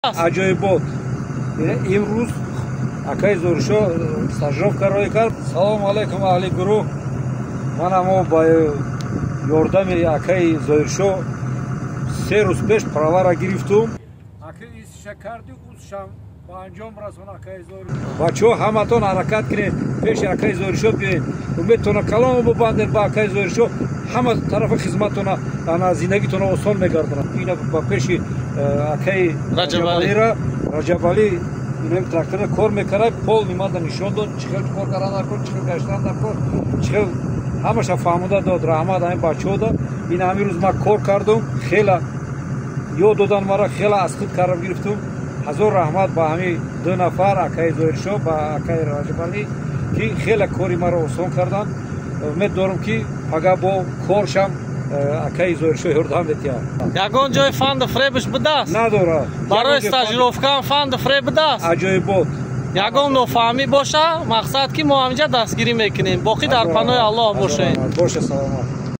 Аҷоибот. Имрӯз акаи Зоҳиршо стажировка роҳӣ кард. Салому алайкум, аҳли гурӯҳ. Ман амо ба ёрдами акаи Зоҳиршо 3 рӯз пеш правара гирифтум. Ака исша карди, усшам ба анҷом расон, акаи Зоҳир. Бачаҳо, ҳаматон ҳаракат кунед, пеши акаи Зоҳиршо биёед, умедтона калом бубандед ба акаи Зоҳиршо. Ҳама тарафа хизматтона, ана зиндагитона осон мегардонад. Ина ба пеши акаи Раҷабалира, Раҷабалӣ инам трактора кор мекард, полный мада нишон дод, чӣ хел кор кардан дар кор, чӣ хел гаштан дар кор, чӣ хел ҳамаша фаҳмода дод. Раҳмат ҳамин бачаҳо. Ин ҳамин рӯз ман кор кардум, хела ёд додан мара, хела аз худ кардам, гирифтум. Ҳазор раҳмат ба ҳамин ду нафар, акаи Зоҳиршо ба акаи Раҷабалӣ, ки хела кори маро осон карданд. Умед дорам, ки пага бо коршам акаи Зоҳиршо ёрдам метиҳад. Ягон ҷои фанду фребш будааст? Надорад. Барои стажировкаам фанду фреб будааст? Аҷоибот. Ягон нофаҳмӣ боша, мақсад ки мо ҳаминҷа дастгирӣ мекунем. Боқӣ дар паноҳи Аллоҳ бошед. Боша, саломат.